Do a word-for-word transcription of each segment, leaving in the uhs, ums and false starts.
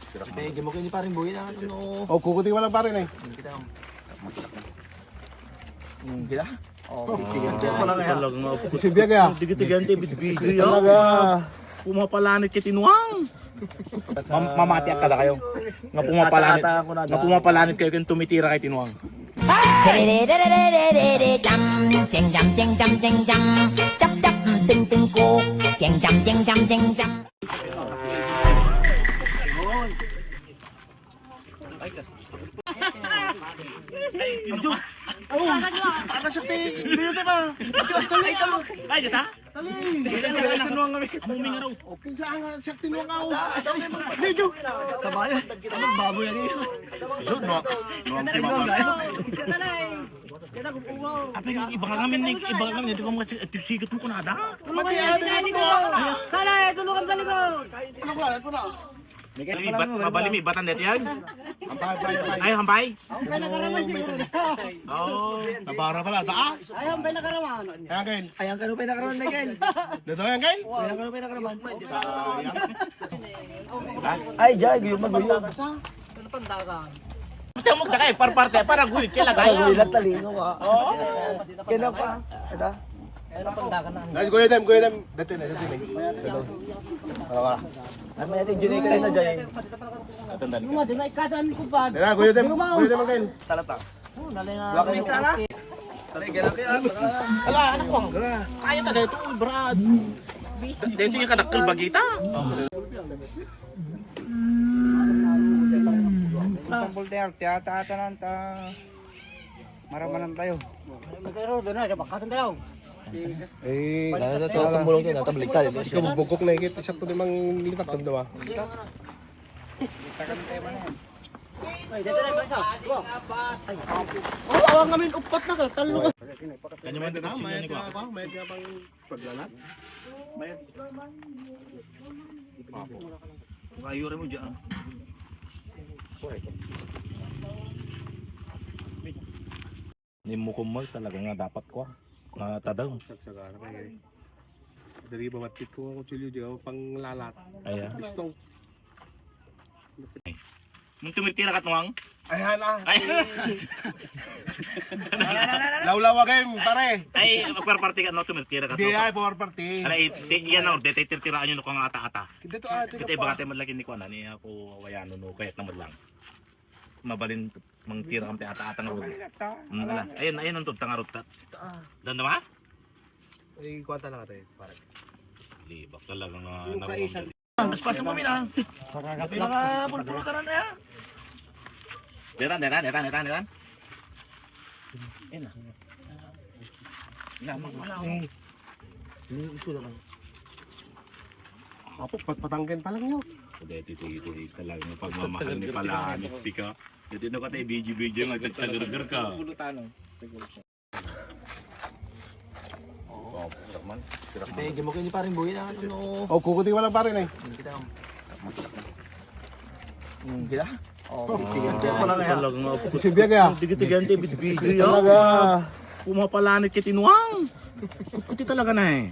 Pwede mo kayo ni paring buhay na, ano? O, kukuti mo lang, pare, eh. Hindi kita. Hmm, gila? Oh, talaga nga. Sisibya kaya? Hindi kita ganti, video, yo. Talaga. Pumapalanit kay Tinuang. Mam-, mamati kada kayo. Nga pumapalanit, nga pumapalanit kayo kung tumitira kay Tinuang. Jam, jam, jam, jam, jam. Chap, chap, ting, ting, ko. Jam, jam, jam, jam, jam, jam. Ay, kas-, ay, kas-, oh, aga sa ti-, tuyo, te, ba? Ay, kas-, ay, kas-, ay, kas-, Dali. Dali, dali, sa nuwang kami. Amo, may ngaraw. Okay, saan nga, sa tinuwang ako? Medyo. Sa bayan. Ano, baboy yan eh. Yun, no? No, ang timang. Apa yung iba kami ni, iba kami ni, ito kung mga sig-, ito sigat mo kunada? Mati, ano, ano, ano? Kala, ito, lukan balik ko. Ano ba, ito na. Ay, bat-, mabali, may batan dito yan? Hampay, hampay, hampay. Ay, hampay? Ang pinakaraman siguro. Oo. Nabara pala, taas. Ay, ang pinakaraman. Ayan, Ken. Ayan, kano pinakaraman, Michael? Dito yan, Ken? Pinakaraman, pinakaraman. Ay, jay, guyo, maguyo. Ano pandakan? Pati mo, dakay, par parte, para guyo, kaya lagay. Guyo lang, talingo, ah. Oo. Kaya pa, ada. Guys, Kuya Dem, Kuya Dem. Dati na, dati na. Wala, wala. Ano yan, yung Junay ka na dyan? Ano nga, di may kadaan ko ba? Tara, Kuya Dem, Kuya Dem, again. Salata. Oh, nalinga. Wala kami sana. Ala, anak ko. Kaya ta dito, Brad. Dito yung kadakkel bagita. Tambol tayo, tiyata-ata lang ta. Maramanan tayo. Magkaroon doon na, sa bakatan tayo. Eh, ano na to? Tumulong din, natabalik tayo. Ikaw magbugkok na ikit, isang to limang litak, tanda ba? Ay, dito na, dito. Ay, oh, awang kami, upat na ka, talo ka. Kanya man din, ha? May, may, may, Paglalat? Mayat. Papo. Ayuran mo dyan. Ni mo kumal talaga nga dapat ko. Nga tadaw. Sagsagana kayo eh. Dari ba matit ko ang kutsilyo di ako panglalat. Ayan. Gusto. Nung tumirtira ka, Tuang? Ay, hala. Ay. Lawlawa game, pare. Ay, magparparti ka, no? Tumirtira ka, Di Tuang. Ay, pumarparti. Ala, eh, di, yan, no? Dete, tirtiraan nyo, no, kung ata-ata. Dito, ah, dito Kita pa. Iba ka tayo madlagin ni Kuan, ni ako, wayano, no? Kaya't na madlang. Mabalin, mangtira kang ata-ata nga rugi. Mm, ala. Ayan, ayan, ang tutang arot ta. Ah. Dan naman? Ay, kuwan talaga tayo, pare. Libak talaga nga Yung nakuha. Kaisa. Paspas mo, Mina. May mga pulpulutan na yan. Detan, detan, detan, detan, detan. Yan na. Lamang wala ako. Hmm. Hmm, ito na lang. Apo, patpatangken pa lang yun. Dito, dito, dito talaga. Pagmamahal ni pala, Mexico. Dito na ka tayo, video-video, nga, tagtagargar ka. Pulutan, oh. Pwede mo kayo ni paring buhay na, ano? O, kukuti mo lang, pare, eh. Hindi kita, oh. Hmm, gila? Oh, talaga nga. Sisibya kaya? Hindi kita ganti, video, yo. Talaga. Pumapalanit kay Tinuang. Kuti talaga na, eh.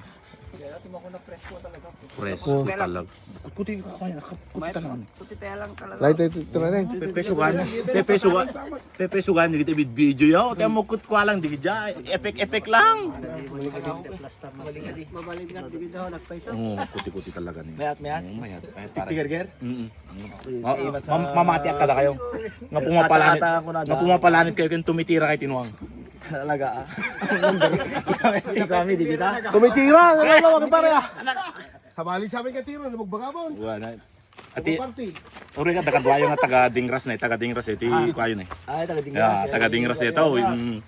Presko talaga. Kuti ka kaya, kuti talaga. Kuti talaga. Light, light, ito na rin. Pepesugan. Pepesugan. Pepesugan, hindi kita video, yo. Tiyan mo, kut ko lang, di ka dyan. Epek-epek lang. Mabalin nga, di kita nagpaiso. Oo, kuti-kuti talaga niya. Mayat, mayat? Oo, mayat. Mayat, pare. Tigerger? Mm-mm. Ma-, ma-, mamati kada kayo. Nga pumapalanit, Ata-ata ako na nga da. Pumapalanit kayo kung tumitira kay Tinuang. Talaga, ah. Kami, kami, di kita. Tumitira, ano ba, mga pare, ah? Sabali sa amin ka tira, lumagbaga mo. Wala na. Ati, Party. Uri ka, taga Duayo nga taga Dingras na, taga Dingras, eh, ti Ah. Kuayo na, eh. Ay, taga Dingras, Ya, eh. Taga Dingras, eh, tao, yung,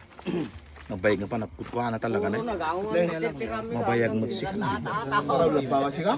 mabayag nga pa, naputkuhan na talaga na, eh. Oo, nag-aaway. Mabayag mo, si Parang nagbawas ka?